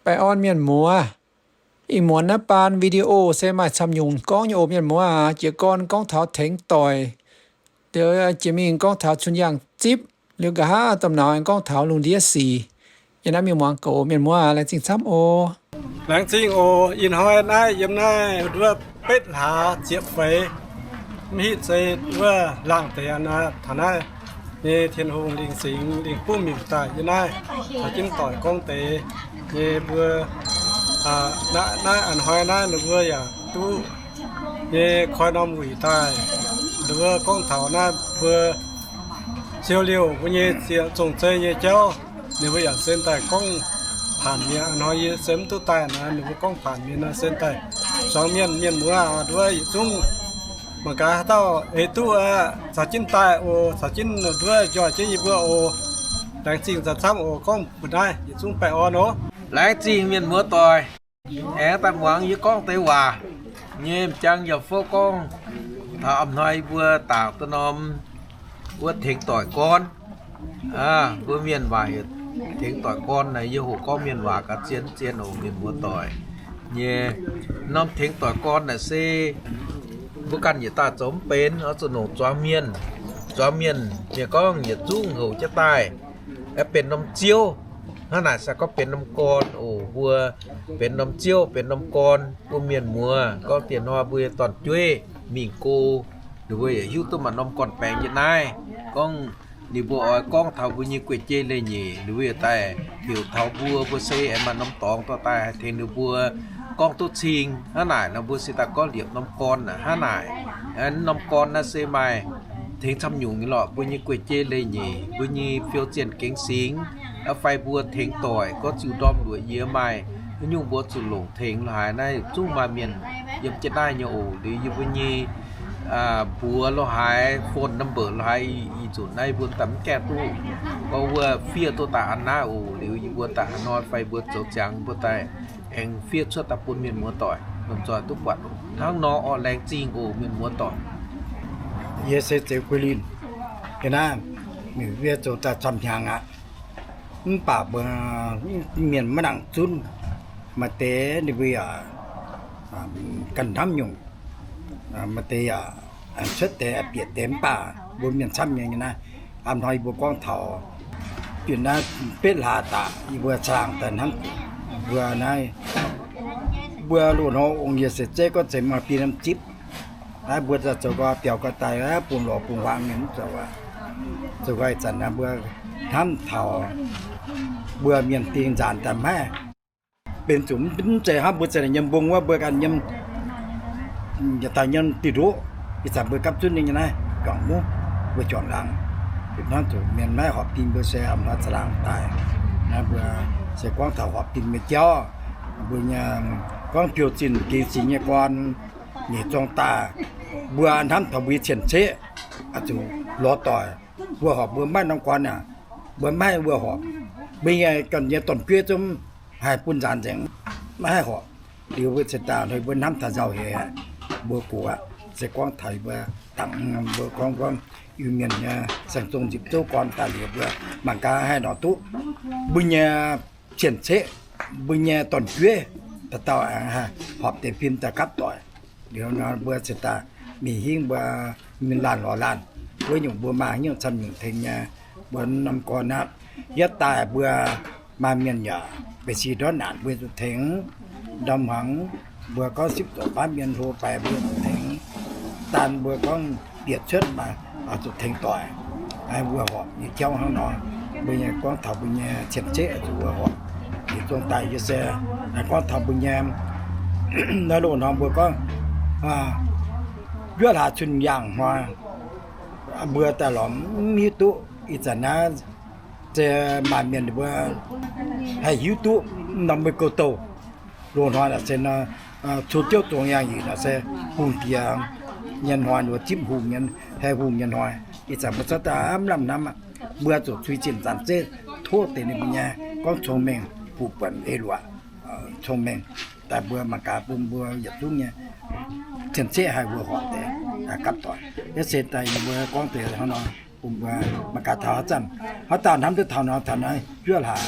Baengh orn mienh muoz. Ih muonz naaiv baan video se maaih camv nyungc gorngv nyei oc mienh muoz aac. Jiez gorn gorngv taux tengx doic, jiex mingh gorngv taux cun-yaangh zipv, liuz nqa'haav domh nauz aengx gorngv taux lungh ndiev sic. Yie naaiv mingh muangx goux mienh muoz aac, laengz zingh camv oc. Laengz zingh oc. Ih hnoi naaiv yiem naaiv nduov betv hlaax ziepc feix, mv hitv se wuov laangh deix taux naaiv nyei Tin-Hungh lingh singx lingh buov mingh daaih yie naaiv caux jienv doic gorngv deix nyei mbuo, naaiv a'hnoi naaiv ninh mbuo yaac duqv nyei koi norm wuic daaih. Ninh mbuo gorngv taux naaiv mbuo siou liouh mbuo nyei zongh zei nyei jauv, ninh mbuo yaac sen daaih gorngv paanc mienh. A'hnoi yie se mv duqv daaih naaiv, ninh mbuo gorngv paanc mienh naaiv sen daaih zuangx mienh, mienh muoz aac, nduov yietc zungv mangc gaax haaix dauh eix duqv aqv, caux jienv daaih oc, caux jienv nduov njoih jienv yie mbuo oc. Laengz zingh camv oc. Gorngv mbuo naaiv yietc zungv baengh orn oc. Laengz zingh mienh muoz doic. Aengx daaih muangx yie gorngv deix waac nyei m'jangc yaac fouv gorngv taux a'hnoi mbuo dangc duqv norm wuov tengx doic gorn. Mbuo mienh waac heuc tengx doic gorn naaic, yie hoqc gorngv mienh waac gaax zien zien oc mienh muoz doic. Nyei norm tengx doic gorn naaic se mbuo ganh yietc daaih zoux mv benx, oix zuqc longc zuangx mienh. Zuangx mienh, mienh gorngv yietc zungv houc jienv daaih, benx norm ziouv. Hnangv naaic se gorngv benx norm gorn oc. Mbuo benx norm ziouv, benx norm gorn bun mienh muoz. Gorngv dieh hnoi mbuo nyei dorn-jueiv mingh go, ninh mbuo yaac hiuv duqv maaih norm gorn-baengx yiem naaiv. Gorngv ninh mbuo oix gorngv taux mbuo nyei guei-jei leiz-nyeic, ninh mbuo yaac daaih heuc taux mbuo, mbuo se aengx maaih norm dorngx dorh daaih haih tengx ninh mbuo gorngv duqv cing. Hnangv naaic nor mbuo se daaih gorngv liepc norm gorn aqv. Hnangv naaic, norm gorn naaiv se maaih tengx camv nyungc nyei lorqc. Mbuo nyei guei-jei leiz-nyeic, mbuo nyei fiou zienh gengx singx, fai mbuo tengx doic gorngv ziux ndorm luoqc yie maaih haaix nyungc mbuo zuqc longc tengx lo haaix naaiv zungv maaih mienh yiem jienv naaiv nyei oc. Liuz yie mbuo nyei mbuox lo haaix, phone number lo haaix, ih nzunc naaiv mbuo daaih mv gaengh duqv gorngv wuov fiev duqv daaih an naaiv oc. Liuz yie mbuo daaih haaix hnoi fai mbuo zoux ziangx mbuo daaih aengx fiev cuotv daaih bun mienh muoz doic lomh nzoih duqv buatc oc. Hnangv nor orqc, laengz zingh oc mienh muoz doic. Yie se Zeux Guilin. Ga'naaiv mingh fiev zoux daaih camv hnyangx aqv. Mv baac mbuo mienh maiv nangc zunv. Maaih deix ninh mbuo yaac ganh hnamv nyungc, maaih deix yaac cuotv deix bieqc deix, mv baac mbuo mienh camv nyei naaiv, a'hnoi yie mbuo gorngv taux junh naaiv betv hlaax daaih yie mbuo caangh daaih hnamv mbuo naaiv, mbuo loz-hnoi ong yie se zeiv gorngv zeiz maaih biei norm zipv. Naaiv mbuo zoux gau biaux gau daaih bungx lorz bungx huaang mienh mv zoux aqv. Zoux gau ih zanc naaiv mbuo hnamv taux mbuo mienh ding nzaanx daaih maiv benx zuqc mv zeiz hnangv mbuo za'naaic yiem mbong wuov mbuo ganh yiem daaih yiem diuh ndoqv. Ih zanc mbuo gapv zunv ninh nyei naaiv juangc muv, mbuo juangc laangz, hnangv zuqc mienh maiv horpc ding mbuo se a'hnoi za'laangc daaih. Naaiv mbuo se gorngv taux horpc ding nyei jauv, mbuo nyei gorngv biouv-zinh gengx singx nyei gorn, nyeic zong daaih, mbuo hnamv taux mbuo nyei cien-ceqv zuqc lorz doic, mbuo horpc mbuo maiv norm gorn aac, mbuo maiv wuov horpc, mbuo nyei ganh nyei dorn-jueiv zungv haih bun nzaanx nzengc, maiv haih horpc. Liuz mbuo cingx daaih mbuo hnamv taux nzauh heix, mbuo gox aqv. Se gorngv taux mbuo dangc mbuo gorngv gorngv Iu-Mienh nyei saeng-zong nzipc zouv gorn daaih liuz mbuo mangc gaax haih lorz duqv mbuo nyei cien-ceqv, mbuo nyei dorn-jueiv, dauh dauh aengx haih horpc deix fim daaih gapv doic. Liuz nor mbuo cingx daaih mingh hingv mbuo mingh laanh lorz laanh, wuov nyungc mbuo maaih haaix nyungc camv nyungc tengx nyei, mbuo norm gorn aqv. Yietv daaih mbuo maaih mienh yaac beic si ndortv naanc mbuo zuqc tengx, ndorm hmuangx mbuo gorngv sipv zoqc baav mienh hlo baix mbuo zuqc tengx, daan mbuo gorngv bieqc cuotv maaih zuqc tengx doic, wuov horpc nyei jauv hnangv nor. Mbuo nyei gorngv taux mbuo nyei cien-ceqv zuqc wuov horpc. Yietc zungv daaih yie se gorngv taux mbuo nyei naaiv loz-hnoi mbuo gorngv njuov hlaax cun-yaangh hnoi, mbuo daaih lorz mv hiuv duqv. Ih zanc naaiv se maaih mienh mbuo haih hiuv duqv norm mbuo gouv douh. Loz-hnoi naaic se nor, cun jouv zong yangh yic naaic se hungh diex nyei hnoi, ninh mbuo zipv hungh nyei, haih hungh nyei hnoi. Ih zanc mbuo cuotv daaih mv lamh hnamv aqv. Mbuo zuqc cui zinh zanc zeiv tov deix ninh mbuo nyei gorngv cong-mengh, fuqv buonc eix luoqc, cong-mengh daaih mbuo mangc gaax bun mbuo yietc zungv nyei cien-ceqv haih wuov horpc deix gapv doic. Yie se daaih yie mbuo gorngv deix hnangv nor bun mbuo mangc gaax taux haaix zanc, haaix dauh hnamv duqv taux nor taux naaiv njuov hlaax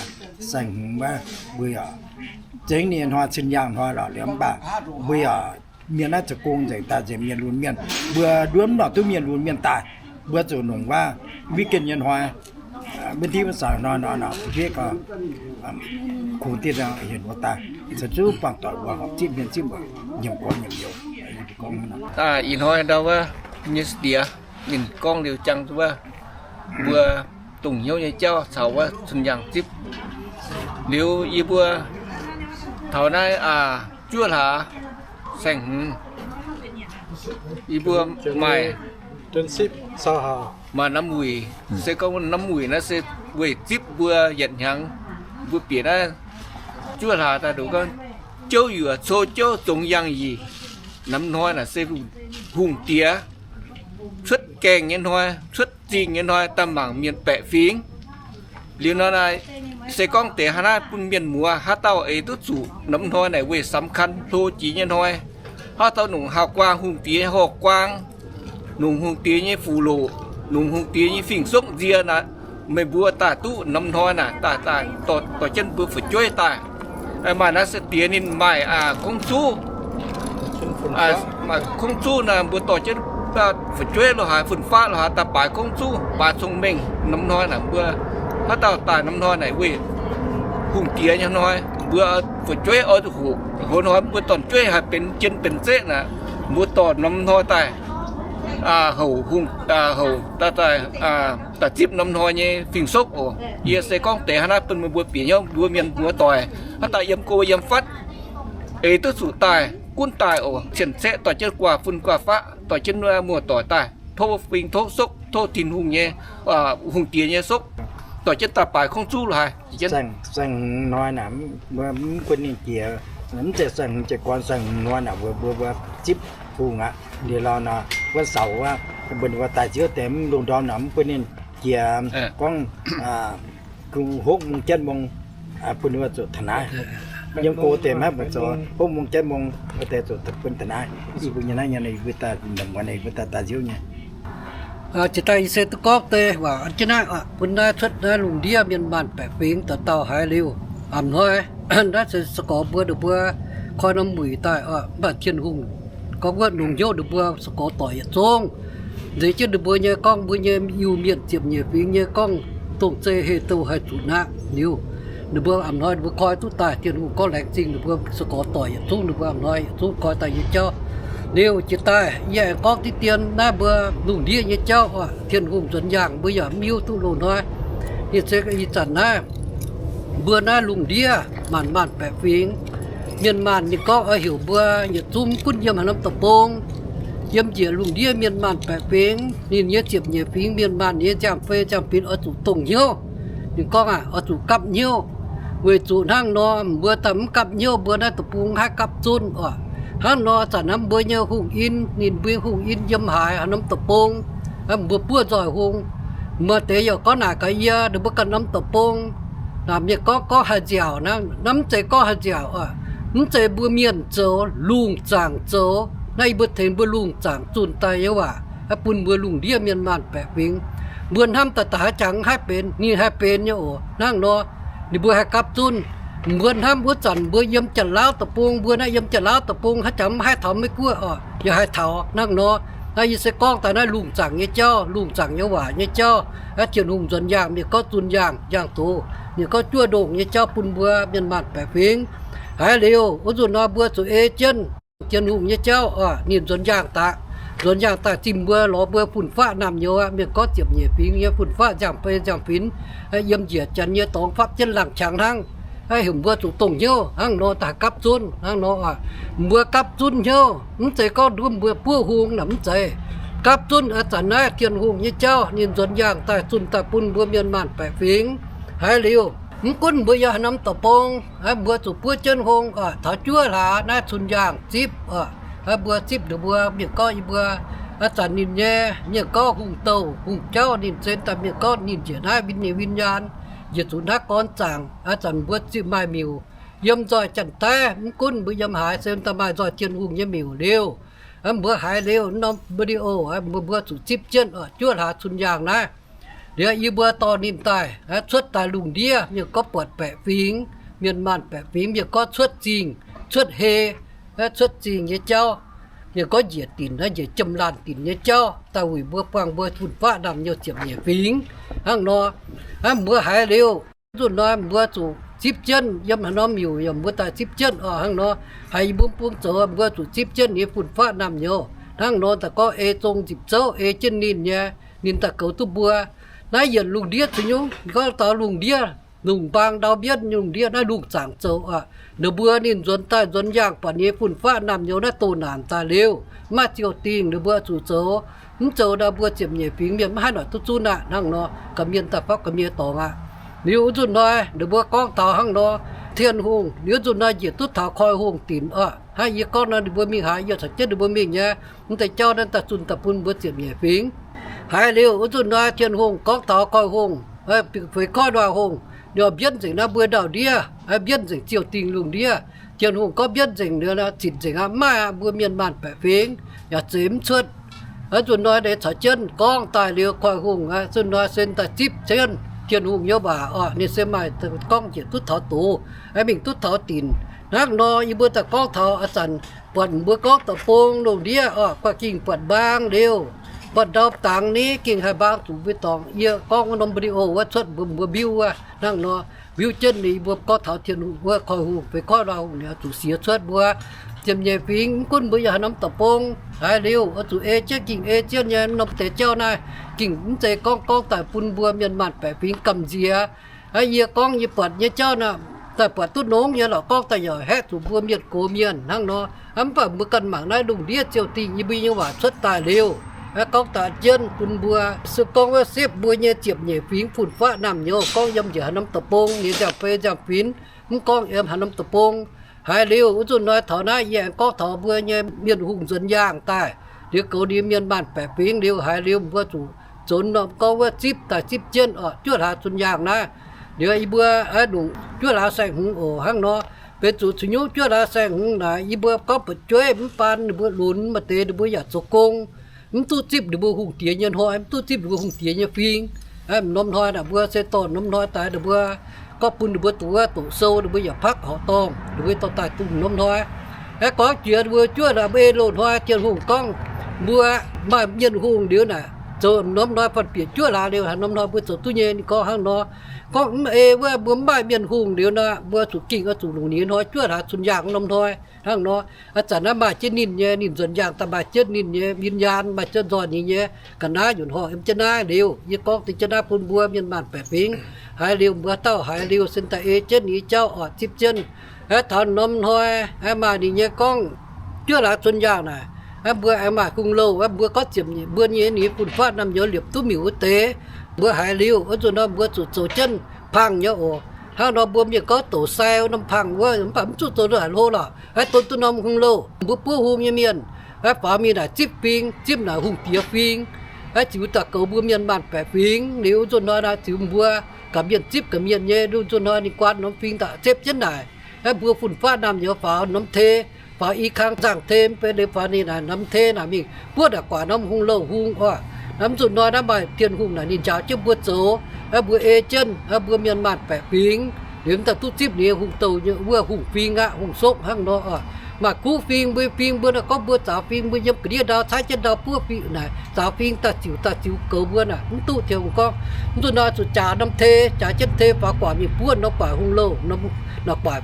saeng-hmz wuov, mbuo yaac Zengx ninh hnoi cin yaangh hnoi lorqc liuz mv baac mbuo yaac mienh naaiv zoux gong nzengc daaih nzengc mienh lunx mienh, mbuo nduov mv nor duqv mienh lunx mienh daaih, mbuo zuqc nongc wuov weekend nyei hnoi, mbuo div mbuo zaux hnoi nor nor mbuo gong kungx diqv hienx wuov daaih, caux zuqc buangh doic wuov horpc zipv mienh zipv muoc nyiemc gorx nyiemc youz. Ih hnoi ndau wuov nyei diex ninh gorngv liuz jangx wuov mbuo dongh hnyouv nyei jauv caux wuov cun yaangh zipv. Liuz yie mbuo taux naaiv juov hlaax saeng-hmz, yie mbuo maaih, maaih namx wuic. Se gorngv namx wuic naaiv se weic zipv mbuo yietc hnyangx, mbuo bieqc naaiv juov hlaax daaih nduqc gorngv jouv yuoqc cou jouv zongx yangh yic. Namx hnoi naaic se hungh diex cuotv gaengh nyei hnoi, cuotv zingh nyei hnoi daaih mangc mienh baeqc fingx. Liuz nor naaic, se gorngv deix hnangv naaiv bun mienh muoz haaix dauh eix duqv zuqc namx hnoi naaic weic สำคัญ hlo jiex nyei hnoi. Haaix dauh nongc haaix guaang hungh diex nyei horh guaang, nongc hungh diex nyei fuqv-loqc, nongc hungh diex nyei fing-sokv nzie naaic, meih mbuo daaih duqv namx hnoi naaic daaih, daaih dorh jienv mbuo fu'jueiv daaih. Maaih naaiv se diex ninh maaih kongv zuv, kongv zuv naaic mbuo dorh jienv fu'jueiv lo haaix fun-faqv lo haaix daaih baaix kongv zuv, baaix cong-mengh. Namx hnoi naaic mbuo haaix dauh daaih namx hnoi naaic weic hungh diex nyei hnoi, mbuo fu'jueiv oix zuqc hoqc. Hoqc hnoi mbuo dorn-jueiv haih benx jien benx zeqv naaic, mbuo dorh namx hnoi daaih houc hungh, houc daaih, daaih zipv namx hnoi nyei fing-sokv oc. Yie se gorngv deix hnangv naaiv bun meih mbuo bieqc hnyouv, mbuo mienh muoz-doic haaix dauh yiem go yiem fatv, eix duqv zuqc daaih gunv daaih oc. Cien-ceqv dorh jienv guaax fun guaax faqv, dorh jienv muoz-doic daaih tov fing tov sokv, tov Tin-Hungh nyei, hungh diex nyei sokv, dorh jienv daaih baaix kongv zuv lo haaix. Saeng-hmz hnoi naaic, mv bun ninh jiex, mv zeiz saeng-hmz jiex gorn, saeng-hmz hnoi naaic mbuo, mbuo, mbuo zipv hungh aqv. Liuz lorh nor, wuov saux wuov, mbuo daaih ziouv deix mv lungh ndorm naaic mv bun ninh jiex gorngv hopv mungh jienv mungh bun ninh zuqc taux naaiv. Yiem go deix maiv mbuo zoux hopv mungh jienv mungh deix zuqc bun taux naaiv. Yie mbuo nyei naaiv nyei, yie mbuo daaih lomc wuov, yie mbuo daaih daaih nziouv nyei. Jiex daaih yie se duqv gorngv deix waac jienv naaiv, bun naaiv cuotv naaiv lungh ndiev mienh maanh baeqc fingx dauh dauh haiz liuz, a'hnoi naaiv se se gorx mbuo, ninh mbuo koi norm wuic daaih, mv baac Tin-Hungh gorngv wuov lungh hnyouv ninh mbuo se gorx doic yietc zungv. Nzeix jienv ninh mbuo nyei gorngv mbuo nyei Iu-Mienh ziepc nyeic fingx nyei gorngv dongh zei heh douh haih zuqc naqv liuz, ninh mbuo a'hnoi ninh mbuo koi duqv daaih. Tin-Hungh gorngv laengz zingh ninh mbuo se gorx doic yietc zungv, ninh mbuo a'hnoi yietc zungv koi daaih nyei jauv. Liuz jiex daaih yie aengx gorngv diqv dien naaiv mbuo lungh ndiev nyei jauv oc. Tin-Hungh nzuonx yaangh mbuo yaac mv hiuv duqv loz-hnoi. Ih zanc naaiv mbuo naaiv lungh ndiev maanc maanh baeqc fingx, mienh maanh ninh gorngv oix heuc mbuo yietc zungv mv gunv yiem haaix norm deic-bung, yiem njiec lungh ndiev mienh maanh baeqc fingx, ninh nyei ziepc nyeic fingx mienh maanh nyei nziaamv-fei nziaamv-binx oix zuqc dongh hnyouv. Ninh gorngv aqv, oix zuqc gapv hnyouv. Weic zuqc hnangv nor mbuo daaih mv gapv hnyouv mbuo naaiv deic-bung haih gapv zunv oc. Hnangv nor zanc naaiv mbuo nyei hungh in, ninh mbuo hungh in yiem haaix haaix norm deic-bung, mbuo buov nzoih hung. Maaih deix yaac gorngv naaic gaax yie, ninh mbuo ganh norm deic-bung, naaic mienh gorngv gorngv haih nziaauc naaiv, naaiv mv zeiz gorngv haih nziaauc oc. Mv zeiz mbuo mienh zoux, lungh zaangc zoux. Naaiv yie mbuo tengx mbuo lungh zaangc zunh daaih nyei waac, bun mbuo lungh ndiev mienh maanh baeqc fingx. Mbuo hnamv daaih daaih haaix jangx haih benx, ninh haih benx nyei oc. Hnangv nor ninh mbuo haih gapv zunv. Mbuo hnamv wuov zanc mbuo yiem Janx-Lauv deic-bung, mbuo naaiv yiem Janx-Lauv deic-bung haaix jangx mv haih taux Meiv-Guoqv oc, yaac haih taux hnangv nor. Naaiv yie se gorngv daaih naaiv lungh zaangc nyei jauv, lungh zaangc nyei waac nyei jauv. Naaiv Tin-Hungh nzuonx yaangh mienh gorngv zun yaangh, yaangh doz, mienh gorngv juov ndongh nyei jauv bun mbuo mienh maanh baeqc fingx. Haiz liuz wuov nzunc nor mbuo zuqc ei jienv Tin-Hungh nyei jauv oc. Ninh nzuonx yaangh daaih, nzuonx yaangh daaih zimh mbuo lorz mbuo fun-faqv naamh nyouz aqv. Mienh gorngv ziepc nyeic fingx nyei fun-faqv nziaamv-fei nziaamv-finx, yiem njiec janx nyei dorngx fapv jienv laangh qangx hnangv. Heuc mbuo zuqc dongh hnyouv hnangv nor daaih gapv zunv hnangv nor oc. Mbuo gapv zunv hnyouv mv zeiz gorngv nduov mbuo buov hung naaic mv zeiz. Gapv zunv ih zanc naaiv Tin-Hungh nyei jauv ninh nzuonx yaangh daaih zunh daaih bun mbuo mienh maanh baeqc fingx. Haiz liuz mv gunv mbuo yiem haaix norm deic-bung, mbuo zuqc buov jienv hung oc. Taux juov hlaax naaiv cun yaangh zipv oc. Mbuo zipv ninh mbuo, mienh gorngv yie mbuo, ih zanc ninh nyei mienh gorngv hungh douh hungh jauv ninh se daaih mienh gorngv ninh njiec naaiv win nyei win nyaanh, njiec zuqc naaiv gorn zaangc. Ih zanc mbuo zipv maaih miuc yiem nzoih Janx-Taiv, mv gunv mbuo yiem haaix se daaih maaih nzoih Tin-Hungh nyei miuc liuz, mbuo haiz liuz norm video, mbuo, mbuo zuqc zipv jienv oc. Juov hlaax cun yaangh naaiv, liuz yie mbuo dorh ninh daaih cuotv daaih lungh ndiev mienh gorngv buatc baeqc fingx. Mienh maanh baeqc fingx mienh gorngv cuotv zingh, cuotv hei, cuotv zingh nyei jauv. Mienh gorngv njiec dinc, njiec jiem laanh dinc nyei jauv daaih wuic mbuo buangh mbuo fun-faqv naamh nyouz ziepc nyeic fingx hnangv nor. Aa, mbuo haiz liuz, nzunc hnoi mbuo zuqc zipv jienv yiem haaix norm miuc yaac mbuo daaih zipv jienv oc. Hnangv nor, haiz yie mbuo bung zoux mbuo zuqc zipv jienv ninh fun-faqv naamh nyouz. Hnangv nor daaih gorngv ei zong nzipc zouv ei jienv ninh nyei, ninh daaih goux duqv mbuo. Naaiv yietc lungh ndiev zuqc nyungc gorngv taux lungh ndiev, lungh mbaang ndau mbienv lungh ndiev naaiv lungh zaangc zoux oc. Ninh mbuo ninh nzuonx daaih nzuonx yaangh buatc ninh fun-faqv naamh nyouz naaiv doh naanc daaih liuz, mv maaih ziouc dingh ninh mbuo zuqc zoux. Mv zoux nor mbuo ziepc nyeic fingx mienh mv haih noic duqv zunv aqv. Hnangv nor, ga'mienh daaih fapv ga'mienh dorngx aqv. Liuz wuov nzunc hnoi ninh mbuo gorngv taux hnangv nor, Tin-Hungh liuz nzunc hnoi njiec duqv taux koiv-hungh dinc oc. Hnangv yie gorngv nor ninh mbuo mingh haaix, yie caux jienv ninh mbuo mingh nyei. Mv deix jauv naaiv daaih zunh daaih bun mbuo ziepc nyeic fingx. Haiz liuz wuov nzunc hnoi Tin-Hungh gorngv taux koiv-hungh, feix koiv nduoh hungh, ninh mbienv nzengc naaiv mbuo ndau ndiev, mbienv nzengc ziouc dingh lungh ndiev. Tin-Hungh gorngv mbienv nzengc liuz, zitc nzengc aqv, mv maaih aqv, mbuo mienh maanh baeqc fingx yaac zeix mv cuotv. Wuov nzunc hnoi deix caux jienv gorngv daaih liuz koiv-hungh, nzunc hnoi se daaih zipv jienv Tin-Hungh nyei waac oc. Ninh se maaih gorngv njiec duqv taux doz, mingh duqv taux dinc. Hnangv nor yie mbuo daaih gorngv taux a'zanc buatc mbuo gorngv da'bung lungh ndiev oc, guaih gingh buatc mbaang liuz, buatc ndau dangx ni gingh haih mbaang zuqc mbuo dorngx. Yie gorngv wuov norm video wuov cuotv mbuo mbiuv wuov hnangv nor, mbiuv jienv ninh mbuo gorngv taux Tin-Hungh wuov koiv-hungh feix koiv nduoh hungh ninh oix zuqc siex cuotv mbuo ziepc nyeic fingx. Mv gunv mbuo yaac haaix norm da'bung haiz liuz oix zuqc ei jienv, gingh ei jienv nyei norm deix jauv naaiv. Gingh mv zeiz gorngv gorngv daaih bun mbuo mienh maanh baeqc fingx gamh nziex. Aa, yie gorngv yie buatc nyei jauv naaiv, daaih buatc duqv nongx nyei lorqc, gorngv daaih yaac haeqv zuqc mbuo mienh gox mienh hnangv nor. Mv baac mbuo ganh mangc naaiv lungh ndiev ziouc dingh yie mbuo nyei waac cuotv daaih liuz, gorngv daaih jienv bun mbuo se gorngv wuov sipv mbuo nyei ziepc nyeic fingx fun-faqv naamh nyouz gorngv yiem njiec haaix norm da'bung nyei nziaamv-fei nziaamv-finx, mv gorngv yiem haaix norm da'bung. Haiz liuz wuov nzunc hnoi taux naaiv yie aengx gorngv taux mbuo nyei Mienh hungh nzuonx yaangh daaih, liuz goux ninh mienh maanh baeqc fingx liuz, haiz liuz mbuo zuqc zoux norm gorngv wuov zipv daaih zipv jienv oc, juov hlaax zunc yaangh naaiv. Liuz yie mbuo aengx longc juov hlaax saeng-hmz oc. Hnangv nor, benx zuqc caux nyungc juov hlaax saeng-hmz naaic yie mbuo gorngv buatc jueiv mv baan ninh mbuo lunx maaih deix ninh mbuo yaac zoux gong, mv duqv zipv ninh mbuo hungh diex nyei hnoi, mv duqv zipv ninh mbuo hungh diex nyei fing. Norm hnoi naaic mbuo se dorh norm hnoi daaih ninh mbuo gorngv bun ninh mbuo doqc wuov doqc sou, ninh mbuo yaac pakv horqc dorngh, ninh mbuo dorh daaih dongh norm hnoi. Aengx gorngv jiex ninh mbuo juov hlaax mbuo ei loz-hnoi Tin-Hungh gorngv mbuo maaih mienh hungh liuz naaic zoux norm hnoi fanh-bieqc juov hlaax liuz haaix norm hnoi mbuo zoux duqv nyei. Ninh gorngv hnangv nor, gorngv mv ei wuov mbuo mv maaih mienh hungh liuz nor, mbuo zuqc gingh oix zuqc longc ninh hnoi juov hlaax zunc yaangh norm hnoi. Hnangv nor, aa, zanc naaiv maaih jienv ninh nyei, ninh nzuonx yaangh daaih maaih jienv ninh nyei win-nyaanh, maaih jienv nzoih ninh nyei ga'naaiv nyunc horngh yiem jienv naaiv liuz, yie gorngv deix jienv naaiv bun mbuo mienh maanh baeqc fingx. Haiz liuz mbuo dauh haiz liuz se daaih ei jienv ninh nyei jauv oc, zipv jienv. Aengx taux norm hnoi aengx maaih ninh nyei gorngv juov hlaax zunc yaangh naaic, aengx mbuo aengx maaih hungh louh, aengx mbuo gorngv ziepc nyeic mbuo nyei ninh fun-faqv naamh nyouz liepc duqv miuc wuov deix. Mbuo haiz liuz wuov nzunc nor mbuo zuqc zoux jienv pangh nyei oc. Hnangv nor mbuo mienh gorngv douc sai norm pangh wuov, mv baac mv zuqc zoux ndongc haaix hlo lorqc. Aengx don duqv norm hungh louh, mbuo buov hungh nyei mienh, aengx faaux mingh naaic zipv fing, zipv naaic hungh diex fing, aengx ziux daaih goux mbuo mienh maanh baeqc fingx. Liuz nzunc hnoi naaic ziux mbuo ga'mienh zipv ga'mienh nyei. Nzunc hnoi ninh guaan norm fing daaih zipv jienv naaic, aengx mbuo fun-faqv naamh nyouz faaux norm tei, faaux i kang nzangc tei, mv benx liuz faaux ninh naaic norm tei naaic mingh buov naaic guaax norm hungh louh hung oc. Naaiv nzunc hnoi naaiv maaih Tin-Hungh naaic ninh njaaux jienv mbuo zoux, aengx mbuo ei jienv, aengx mbuo mienh maanh baeqc fingx, liuz mv daaih duqv zipv ninh hungh douh nyei wuov hungh fing aqv, hungh sopv hnangv nor oc. Maaih kuv fing, mbuo fing mbuo naaic gorngv mbuo zaaux fing, mbuo yiem ga'ndiev ndau caaiv jienv ndau buov fing naaic, zaaux fing daaih ziux daaih ziux goux mbuo naaic mv duqv. Tin-Hungh gorngv, mv duqv nor zuqc jaax norm tei, jaax jienv tei faaux guaax mingh buov norm guaax hungh louh, norm guaax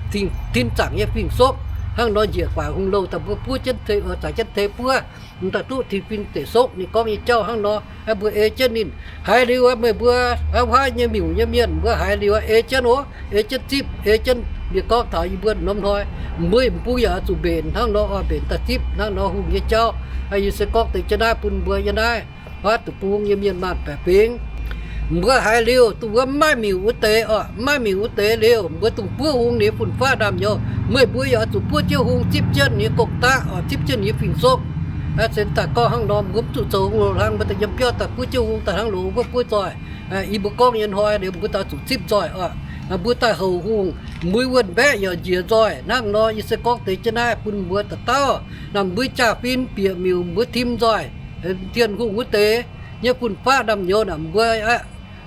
tin zaangc nyei fing-sopv. Hnangv nor njiec guaax hungh louh daaih mbuo buov jienv tei, zaaux jienv tei buov, mv daaih duqv tin fing deic sopv. Ninh gorngv nyei jauv hnangv nor, aengx mbuo ei jienv ninh. Haiz liuz meih mbuo wuov nyei miuc nyei mienh mbuo haiz liuz ei jienv oc, ei jienv zipv, ei jienv mienh gorngv taux yie mbuo norm hnoi, mbuo m'bung yaac zuqc mbenc hnangv nor oc, mbenc daaih zipv hnangv nor hungh nyei jauv. Yie se gorngv deix jienv naaiv bun mbuo yiem naaiv huaav deic-bung nyei mienh maanh baeqc fingx. Mbuo haiz liuz dongh wuov mv maaih miuc wuov deix oc, mv maaih miuc wuov deix liuz mbuo dongh buov hung ninh fun-faqv naamh nyouz, meih mbuo yaac oix zuqc buov jienv hung zipv jienv ninh nyei gong-daqv oc, zipv jienv ninh nyei fing-sopv. Se daaih gorngv hnangv nor, mbuo mv zuqc zoux hungh loz-hlang, mbuo daaih yiem biauv daaih buov jienv hung daaih hnangv loz mbuo buov nzoih. Yie mbuo gorngv nyei hnoi liuz mbuo daaih zuqc zipv nzoih oc. Mbuo daaih houc hungh, mbuo wuonh mbaeqv yaac njiec nzoih. Hnangv nor yie se gorngv deix jienv naaiv bun mbuo dauh dauh. Naaic mbuo jaa-fin bieqc miuc mbuo tim nzoih Tin-Hungh wuov deix nyei fun-faqv naamh nyouz naaic mbuo,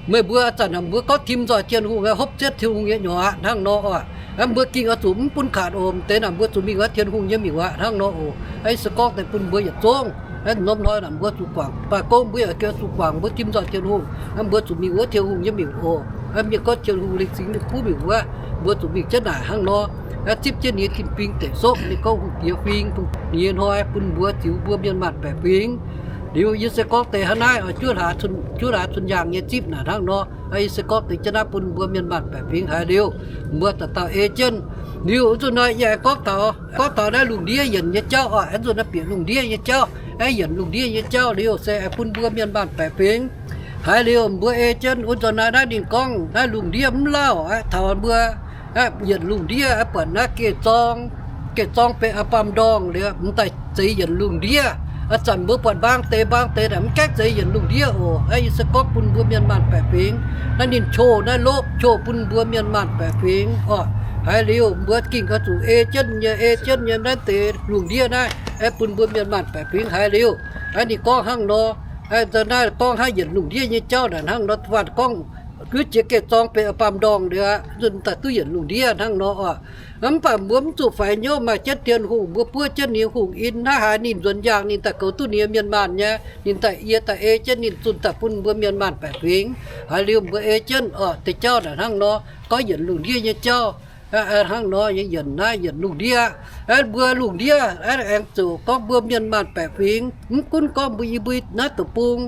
meih mbuo ih zanc naaic mbuo gorngv tim nzoih Tin-Hungh, hopv cietv Tin-Hungh nyei nyorx aqv hnangv nor oc. Aa, mbuo gengh oix zuqc mv bun kaanc oc. Deix naaic mbuo zuqc mingh wuov Tin-Hungh nyei miuc aqv hnangv nor oc. Aa, Yesu gorngv deix bun mbuo yietc zungv. Aa, norm hnoi naaic mbuo zuqc guangc, baac gong mbuo yaac gengh zuqc guangc mbuo tim nzoih Tin-Hungh. Aa, mbuo zuqc mingh wuov Tin-Hungh nyei miuc oc. Aa, mienh gorngv Tin-Hungh Lingh Singx Lingh Kuv miuc wuov, mbuo zuqc mingh jienv naaic hnangv nor. Aa, zipv jienv ninh nyei tin-fingx deic sopv, ninh gorngv hungh diex fingx, ninh nyei hnoi bun mbuo ziux mbuo mienh maanh baeqc fingx. Liuz yie se gorngv deix hnangv naaiv, juov hlaax cun, juov hlaax cun yaangh nyei zipv naaic hnangv nor. Aa, yie se gorngv deix jienv naaiv bun mbuo mienh maanh baeqc fingx haiz liuz, mbuo dauh dauh ei jienv. Liuz wuov nzunc nor yie aengx gorngv taux, gorngv taux naaiv lungh ndiev yienc nyei jauv oc. Aengx nzunc naaiv bieqc lungh ndiev nyei jauv, aengx yienc lungh ndiev nyei jauv liuz se aengx bun mbuo mienh maanh baeqc fingx haiz liuz, mbuo ei jienv wuov nzunc naaiv, naaiv ninh gorngv naaiv lungh ndiev mv lauh aqv, taux mbuo yienc lungh ndiev aqv, buatc naaiv geh zorng, geh zorng benx a'baamh ndorngh liuz, m'daaih zeix yienc lungh ndiev. Aa, zanc mbuo buatc mbaang deix mbaang deix naaic mv gaengh zeix yienc lungh ndiev oc. Aa, yie se gorngv bun mbuo mienh maanh baeqc fingx, naaiv ninh qouh naaiv lopv qouh bun mbuo mienh maanh baeqc fingx oc. Haiz liuz mbuo gengh oix zuqc ei jienv nyei, ei jienv nyei naaiv deix lungh ndiev naaiv, aengx bun mbuo mienh maanh baeqc fingx haiz liuz. Aa, ninh gorngv hnangv nor. Aa, naaiv gorngv hnangv yienc lungh ndiev nyei jauv naaic hnangv nor, faanh gorngv duqv jiex geh zorng benx a'baamh ndorngh liuz aqv, nzunc daaih duqv yienc lungh ndiev hnangv nor oc. Mv baac mbuo mv zuqc faix hnyouv, maaih jienv Tin-Hungh, mbuo buov jienv ninh hungh in, hnangv haaix ninh nzuonx yaangh ninh daaih goux duqv ninh nyei mienh maanh nyei, ninh daaih yie daaih ei jienv ninh zunh daaih bun mbuo mienh maanh baeqc fingx. Haiz liuz mbuo ei jienv oc, deix jauv naaic hnangv nor, gorngv yienc lungh ndiev nyei jauv. Hnangv nor, yienc naaiv yienc lungh ndiev. Mbuo lungh ndiev aengx ziouc gorngv mbuo mienh maanh baeqc fingx, mv gunv gorngv mbuo, yie mbuo naaiv deic-bung,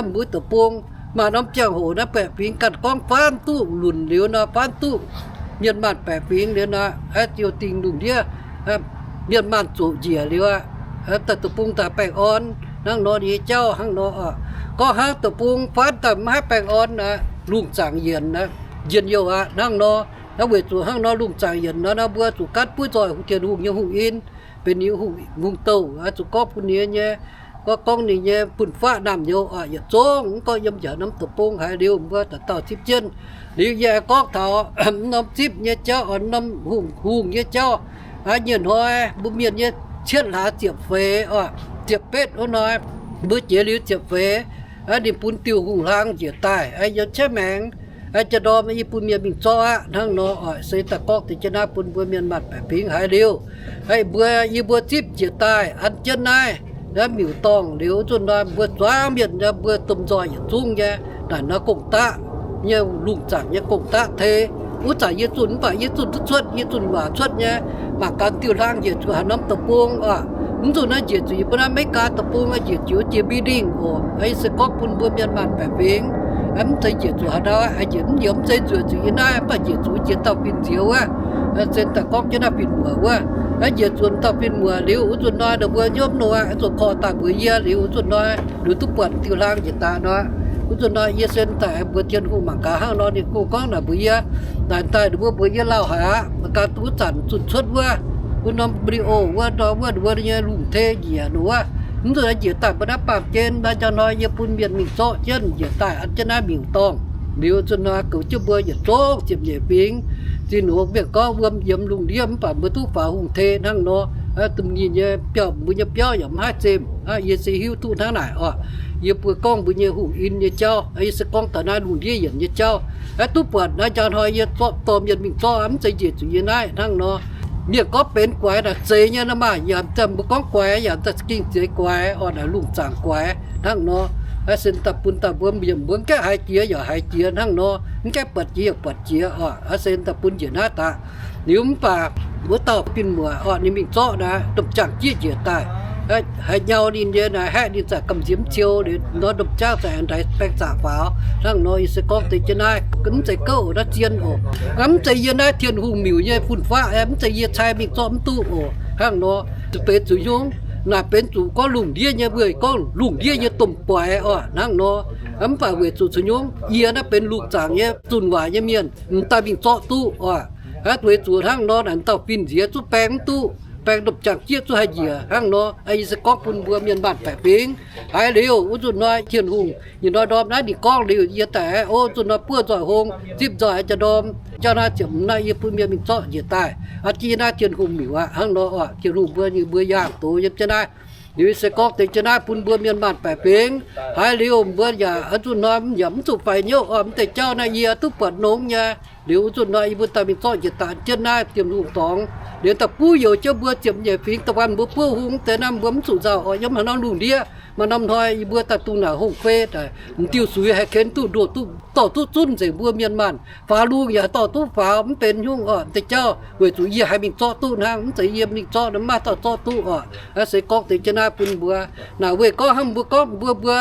mbuo deic-bung maaih norm ziangh hoc naaiv baeqc fingx ganh gorngv faanv duqv lunc liuz nor, faanv duqv mienh maanh baeqc fingx liuz nor, ziouc dingh lungh ndiev, mienh maanh zuqc njiec liuz aqv, daaih deic-bung daaih baengh orn hnangv nor nyei jauv hnangv nor. Gorngv hnangv deic-bung faanv daaih mv haih baengh orn aqv, lungh zaangc yienc, njien-youh aqv hnangv nor. Naaiv weic zuqc hnangv nor lungh zaangc yienc nor, naaiv mbuo zuqc gaatv buov nzoih Tin-Hungh nyei hungh in, benx ninh hungh, hungh douh, zuqc gorngv bun ninh nyei, gorngv, gorngv ninh nyei fun-faqv naamh nyouz oc, yietc zungv mv gorngv yiem njaaux norm deic-bung haiz liuz mbuo dauh dauh zipv jienv. Liuz yie aengx gorngv taux norm zipv nyei jauv oc, norm hungh, hungh nyei jauv. Aa, nyienh hnoi mbuo mienh nyei cietv hlaax ziepc feix oc, ziepc betv wuov hnoi, mbuo jiex liuz ziepc feix, ninh bun diuh hungh hlang njiec daaih yiem chaiv maengx, jaa-ndorm yie bun mienh mingh zorqv aqv hnangv nor oc. Se daaih gorngv deix jienv naaiv bun mbuo mienh maanh baeqc fingx haiz liuz, mbuo, yie mbuo zipv njiec daaih an jienv naaiv, naaiv miuc-dorngh liuz nzunc nor, mbuo zuangx mienh mbuo domh nzoih yietc zungv nyei, naaic nor gong-daqv nyei, lungh zaangc nyei gong-daqv tei. Wuov zanc yie zunh mv baac yie zunh duqv cuotv, yie zunh waac cuotv nyei. Mangc gaax diuh hlang njiec zuqc haaix norm deic-bung oc. Mv zuqc naaiv njiec zuqc yie mbuo naaiv Meigaa deic-bung, njiec zuqc jiex Mbidingh oc. Yie se gorngv bun mbuo mienh maanh baeqc fingx, mv zeiz njiec zuqc haaix dauh, njiec mv, njiec mv zeiz nzueic zuqc yie naaiv, mv baac njiec zuqc jiex dauh fin-nziex wuov. Se daaih gorngv jienv naaiv fin-muoc wuov, njiec zuqc dauh fin-muoc liuz wuov nzunc hnoi ninh mbuo nyiemv nor, zuqc korv daaih mbuox yie liuz wuov nzunc hnoi, ninh duqv buatc diuh hlang njiec daaih nor. Wuov nzunc hnoi yie se daaih mbuox Tin-Hungh mangc gaax hnangv nor, ninh kungx gorngv naaic mbuox yie, naaic daaih ninh mbuo mbuox yie lauh haic aqv, mangc gaax duqv zanc zunh cuotv wuov, wuov norm video wuov, nor wuov ninh mbuo nyei lungh tei njiec nor wuov. Mv zuqc njiec daaih mbuo naaiv baamh gen naaiv njang hnoi yie bun mienh mingh zorqv jienv njiec daaih an jienv naaiv miuc-dorngh. Liuz nzunc hnoi goux jienv mbuo yietc zungv ziepc nyeic fingx. Zinh hnoi mienh gorngv wuom yiemx lungh ndiev mv baac mbuo duqv faaux hungh tei hnangv nor, domh ninh nyei biauv, mbuo nyei biauv yaac mv haih zemh. Yie se hiuv duqv hnangv naaic oc. Yie mbuo gorngv mbuo nyei hungh in nyei jauv, yie se gorngv taux naaiv lungh ndiev yienc nyei jauv. Duqv buatc naaiv njang hnoi yie zorqv dorh mienh mingh zorqv, mv zeiz njiec zuqc yie naaiv hnangv nor. Mienh gorngv benx guaix naaic zeiz nyei nor maah, yaac mv daaih mbuo gorngv guaix yaac mv daaih gengh zeiz guaix oc, naaic lungh zaangc guaix hnangv nor. Aa, se daaih bun daaih mbuo mienh mbuo mv gaengh haiz jiex yaac haiz jiex hnangv nor, mv gaengh buatc jiex yaac buatc jiex oc. Aa, se daaih bun njiec naaiv daaih. Liuz mv baac wuov dauh fin-muoc oc, ninh mingh zorqv naaiv domh jaang-jieqv njiec daaih, haiz nyau ninh nyei naaic haeqv ninh zaqc gamh nziex mv ciou liuz nor, domh jaang zaqc ndaix baeng zaqc faaux hnangv nor. Yie se gorngv deix jienv naaiv mv zeiz gouv oc, naaiv zien oc. Mv zeiz yie naaiv Tin-Hungh miuc nyei fun-faqv, mv zeiz yie cai mingh zorqv mv duqv oc hnangv nor. Zuqc benx zuqc nyungc, naaic benx zuqc gorngv lungh ndiev nyei, weic gorngv lungh ndiev nyei domh guaix oc hnangv nor. Mv baac weic zuqc zuqc nyungc yie naaiv benx lungh zaangc nyei zunh waac nyei mienh, m'daaih mingh zorqv duqv oc. Aa, weic zuqc hnangv nor naaic dauh fin-nziex zungv baeng mv duqv, baeng domh jaang-jieqv zungv haih njiec hnangv nor. Yie se gorngv bun mbuo mienh maanh baeqc fingx. Haiz liuz wuov nzunc hnoi Tin-Hungh nyei hnoi ndorm naaiv ninh gorngv liuz yie daaih, o, nzunc hnoi buov nzoih hong, zipv nzoih jaa-ndorm, jauv naaiv ziepc hmz naaiv yie bun mienh mingh zorqv njiec daaih. Aa, jienv naaiv Tin-Hungh miuc aqv hnangv nor oc. Tin-Hungh mbuo, mbuo yaangh doz yiem jienv naaiv. Liuz se gorngv deix jienv naaiv bun mbuo mienh maanh baeqc fingx. Haiz liuz mbuo yaac nzunc hnoi yaac mv zuqc faix hnyouv oc. Mv deix jauv naaiv yie duqv buatc nongx nyei. Liuz wuov nzunc nor yie mbuo daaih mingh zorqv njiec daanx jienv naaiv Tin-Hungh dorngx. Liuz daaih buv youz jienv mbuo ziepc nyeic fingx daaih, mbuo buov hungh deix naaiv, mbuo mv zuqc nzauh oc. Yiem haaix norm lungh ndiev, maaih norm hnoi yie mbuo daaih dungx naaic hungh fei daaih, m'diuh suix haih ken duqv ndoh duqv dorh duqv zunv nzengc mbuo mienh maanh. Faaux lungh yaac haih dorh duqv faaux, mv benx nyungc oc. Deix jauv weic zuqc yie haiz mingh zorqv duqv hnangv, mv zeiz yie mingh zorqv, maiv dauh zorqv duqv oc. Naaiv se gorngv deix jienv naaiv bun mbuo. Naaic weic gorngv hnangv mbuo gorngv mbuo, mbuo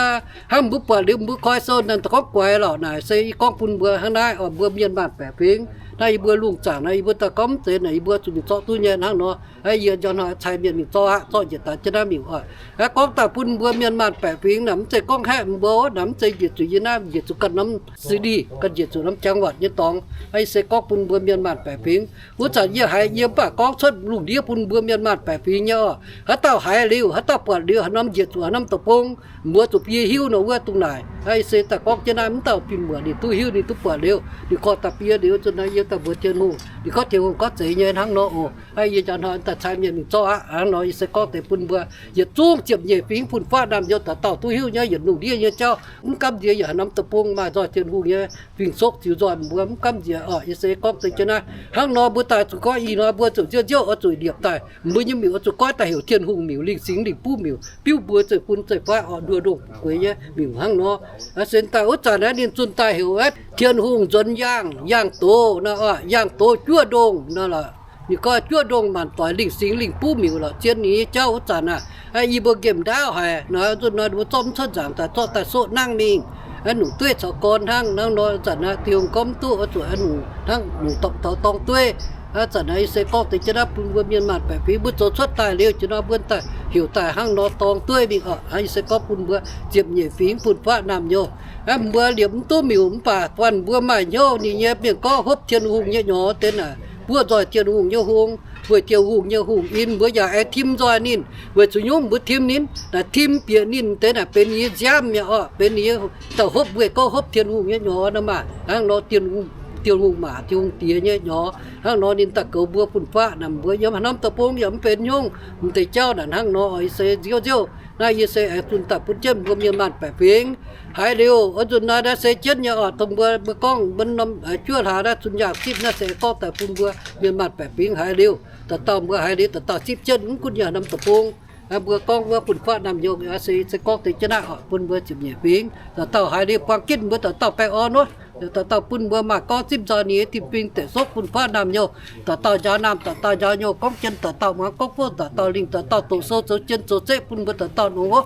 hnangv mbuo buatc liuz mbuo koi sou naaic gorngv guaix lorqc. Naaic se yie gorngv bun mbuo hnangv naaiv oc, mbuo mienh maanh baeqc fingx. Naaiv yie mbuo lungh zaangc naaiv yie mbuo daaih gorngv mv zeiz naaic yie mbuo zuqc mingh zorqv duqv nyei hnangv nor. Naaiv yie njang hnoi cai mienh mingh zorqv aqv, zorqv njiec daanx jienv naaiv miuc oc. Naaiv gorngv daaih bun mbuo mienh maanh baeqc fingx naaic, mv zeiz gorngv haeqv mbuo naaic, mv zeiz njiec zuqc yie naaiv, njiec zuqc ganh norm city, ganh njiec zuqc norm จังหวัด nyei dorngx. Naaiv yie se gorngv bun mbuo mienh maanh baeqc fingx. Wuov zanc yie haiz yie mv baac gorngv cuotv lungh ndiev bun mbuo mienh maanh baeqc fingx nyei oc. Haaix dauh haiz liuz, haaix dauh buatc liuz, haaix norm njiec zuqc haaix norm deic-bung, mbuo zuqc bie hiuv nor wuov dongh naaic. Naaiv yie se daaih gorngv jienv naaiv, mv dauh bun mbuo ninh duqv hiuv, ninh duqv buatc liuz, ninh korv daaih bie liuz, zuqc naaiv yie daaih mbuox Tin-Hungh, ninh gorngv Tin-Hungh gorngv zeiz nyei hnangv nor oc. Naaiv yie njang hnoi daaih cai mienh mingh zorqv aqv. Hnangv nor yie se gorngv deix bun mbuo yietc zungv ziepc nyeic fingx fun-faqv naamh nyouz dauh dauh duqv hiuv nyei, yietc lungh ndiev nyei jauv. Mv gamh nziex yaac haaix norm deic-bung maaih nzoih Tin-Hungh nyei fing-soqv ziux nzoih mbuo, mv gamh nziex oc. Yie se gorngv deix jienv naaiv hnangv nor, mbuo daaih zuqc gorngv ih hnoi mbuo ziouc nziouv nziouv oix zuqc liepc daaih mbuo nyei miuc, oix zuqc goiv daaih heuc Tin-Hungh miuc, Lingh Singx Lingh Buv miuc, biuv mbuo zeiv-fun zeiv-faqv oc, nduoh ndongh gueix nyei miuc hnangv nor. Aa, se daaih wuov zanc naaiv ninh zunh daaih heuc, Tin-Hungh nzuonx yaangh, yaangh doz nor, yaangh doz juov ndongh nor lorqc. Ninh gorngv juov ndongh maanc doic Lingh Singx Lingh Buv miuc lorqc, zien ninh nyei jauv wuov zanc aac. Yie mbuo nqemh ndaauv haic nor, nzunc nor ninh mbuo zorqv mv cuotv nzaangc daaih, zorqv daaih soqv nangv mingh. Aa, nungc dueiv caux gorn hnangv, hnangv nor zanc aac, Tin-Hungh gorngv mv duqv oix zuqc aa nungc hnangv nungc dorngx taux dorngx dueiv. Aa, zanc aac, yie se gorngv deix jienv naaiv bun mbuo mienh maanh baeqc fingx mbuo zoux cuotv daaih liuz, jiex nor mbuo daaih heuc daaih hnangv nor dorngx dueiv mingh oc. Aa, yie se gorngv bun mbuo ziepc nyeic fingx fun-faqv naamh nyouz. Aa, mbuo liepc mv duqv miuc mv baac buatc mbuo maaih hnyouv ninh nyei mienh gorngv hopv Tin-Hungh nyei nyorx deix naaic, buov nzoih Tin-Hungh nyei hung, weic Tin-Hungh nyei hungh in mbuo yaac aengx tim nzoih ninh, weic zuqc nyungc mbuo tim ninh naaic, tim bieqc ninh deix naaic benx ninh nyei nziaamv mi'aqv oc, benx ninh nyei dauh hopv, weic gorngv hopv Tin-Hungh nyei nyorx nor maah, hnangv nor Tin-Hungh maac, Tin-Hungh diex nyei nyorx, hnangv nor ninh daaih goux mbuo fun-faqv naamh nyouz. Yiem haaix norm deic-bung yaac mv benx nyungc, m'deix jauv naaic hnangv nor oc. Yie se nziouv nziouv naaiv yie se aengx zunh daaih bun jienv mbuo mienh maanh baeqc fingx. Haiz liuz oix nzunc naaiv naaiv se jienv nyei oc, dongh mbuo, mbuo gorngv mbuo norm juov hlaax naaiv zunh yaangh zipv naaiv se gorngv daaih bun mbuo mienh maanh baeqc fingx haiz liuz, dauh dauh mbuo haiz liuz dauh dauh zipv jienv, mv gunv yiem haaix norm deic-bung. Mbuo gorngv wuov fun-faqv naamh nyouz se, se gorngv deix jienv naaiv oc, bun mbuo ziepc nyeic fingx dauh dauh haiz liuz buang gitv mbuo dauh dauh baengh orn wuov. Dauh dauh bun mbuo maaih gorngv zipv nzoih ninh nyei tin-fing deic sokv fun-faqv naamh nyouz. Dauh dauh njaaux naamh, dauh dauh njaaux nyouz, gorngv jien dauh dauh muangx, gorngv buov dauh dauh lingh, dauh dauh doqc sou zoux jien zoux zeqv bun mbuo dauh dauh nongx wuov.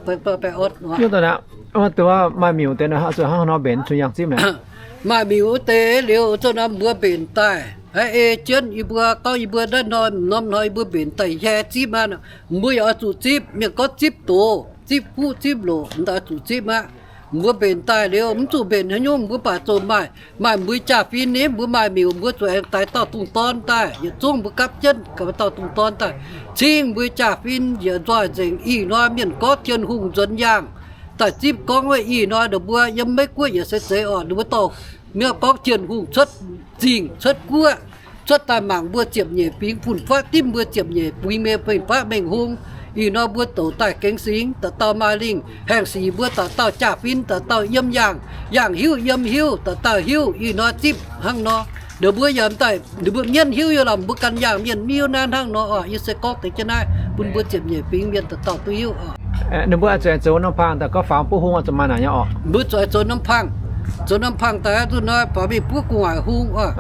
Baengh orn. Maaih miuc deix zuqc hnangv nor mbenc zunh yaangh zipv naaic. Maaih miuc wuov deix liuz zunh naaiv mbuo mbenc daaih, ei jienv yie mbuo gorngv yie mbuo naaiv hnoi, norm hnoi yie mbuo mbenc daaih hieh zipv aqv. Mbuo yaac oix zuqc zipv, mienh gorngv zipv doz, zipv fuqv zipv loqc, m'daaih zuqc zipv aqv. Mbuo mbenc daaih liuz mv zuqc mbenc haaix nyungc, mbuo baac zuqc maaih, maaih mbuo jaa-fin ni, mbuo maaih miuc, mbuo zuqc aengx daix dauh dungz dorn daaih. Yietc zungv mbuo gapv jienv gapv dauh dungz dorn daaih cing mbuo jaa-fin yietc nzoih nzengc. Ih hnoi mienh gorngv Tin-Hungh nzuonx yaangh daaih zipv gorngv wuov ih hnoi ninh mbuo yiem Meiv-Guoqv yaac se zeiz oc, ninh mbuo dorh mienh gorngv Tin-Hungh cuotv zingh cuotv guoqv, cuotv daaih mangc mbuo ziepc nyeic fingx fun-faqv, dimv mbuo ziepc nyeic fingx mienh fun-faqv mengh hung. Ih hnoi mbuo douc daaih gengx singx, dauh dauh maaih lingh haengh sic, mbuo dauh dauh jaa-fin, dauh dauh yiem yaangh, yaangh hiuv yiem hiuv, dauh dauh hiuv. Ih hnoi zipv hnangv nor, ninh mbuo yaac daaih, ninh mbuo mienv hiuv yie lorqc, mbuo ganh yaangh mienh hiuv naaiv hnangv nor oc. Yie se gorngv deix jienv naaiv bun mbuo ziepc nyeic fingx mienh dauh dauh duqv hiuv oc. Ninh mbuo zuqc aengx zoux norm pang daaih gorngv faaux buov hung oix zuqc maaih naaic nyei oc. Mbuo zuqc aengx zoux norm pang, zoux norm pang daaih zunh nor faaux mingh buov gu'nguaaic hung oc.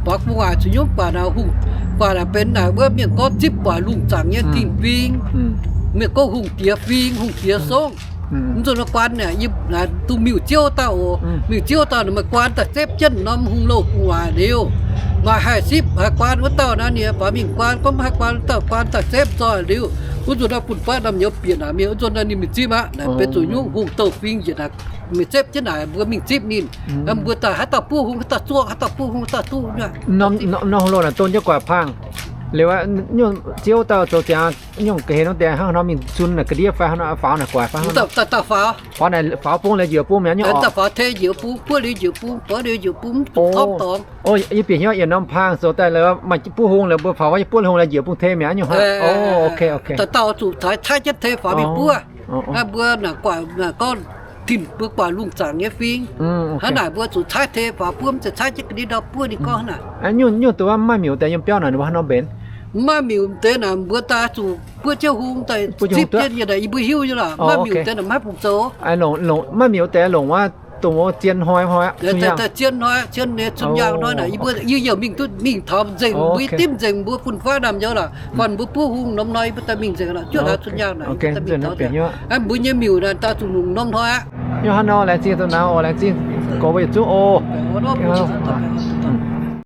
Faaux gu'nguaaic zuqc nyungc baac naaic hungh, baac naaic benx naaic wuov mienh gorngv zipv buatc lungh zaangc nyei dingh fing, mienh gorngv hungh diex fing, hungh diex songv. Mv zuqc nor guaan naaic, duqv miuc-ziouv dauh oc. Miuc-ziouv dauh naaic meih guaan daaih zepv jienv norm hungh louh gu'nguaaic liuz, maaih haih zipv haih guaan wuov dauh naaic, ninh faaux mingh guaan, gorngv mv haih guaan wuov dauh guaan daaih zepv nzoih liuz, wuov nzunc naaiv fun-faqv naamh nyouz bieqc naaic mienh, wuov nzunc naaiv ninh mingh zipv aqv. Naaic benx zuqc nyungc hungh douh fing njiec naaic, meih zepv jienv naaic mbuo mingh zipv ninh. Mbuo daaih haaix dauh buov hung haaix dauh zuoqv, haaix dauh buov hung haaix dauh duqv. Norm hungh louh naaic don jienv guaax pang. Liuz nyungc ziouv dauh zoux ziangx nyungc ga'hlen nor deix hnangv nor mingh zun naaic ga'ndiev fai hnangv nor faaux naaic guaax fai hnangv nor? Dauh dauh faaux. Faaux naaic faaux bung liuz njiec bung mi'aqv nyungc oc. Dauh faaux tei njiec bung, buov liuz njiec bung, buov liuz njiec bung, torngv dorngx. Yie bieqc hnyouv yietc norm pang zoux daaih laaix maaih buov hung, laaix mbuo faaux wuov buov hung laaix njiec bung tei mi'aqv nyungc hnangv. Dauh dauh zuqc taaix taaix jienv tei faaux mingh buov. Mbuo naaic guaax naaic gorngv Tin mbuo guangc lungh zaangc nyei fing. Hnangv naaic mbuo zuqc caaiv tei faaux buov, mv zeiz caaiv jienv ga'ndiev ndau buov ninh gorngv hnangv naaic. Nyungc, nyungc dongh wuov mv maaih miuc deix yiem biauv naaic ninh mbuo haaix nor mbenc? Mv maaih miuc deix naaic mbuo daaih zuqc buov jienv hung daaih zipv jienv nyei naaic, yie mbuo hiuv nyei lorqc. Mv maaih miuc deix naaic maiv bungx zoux. Mv maaih miuc deix longc wuov dongh wuov zien hnoi, hnoi zien hnoi, zien yaangh hnoi naaic, yie mbuo yie yaac mingh duqv mingh taux nzengc, mbuo yie dimv nzengc mbuo fun-faqv naamh nyouz lorqc. Gorngv mbuo buov hung norm hnoi yie mbuo daaih mingh nzengc lorqc, juov hlaax zunh yaangh naaic yie mbuo daaih mingh taux. Mbuo nyei miuc naaic daaih zuqc longc norm hnoi aqv. Hnangv nor laengz zingh dongh naaiv oc, laengz zingh gox mbuo yietc zungv oc.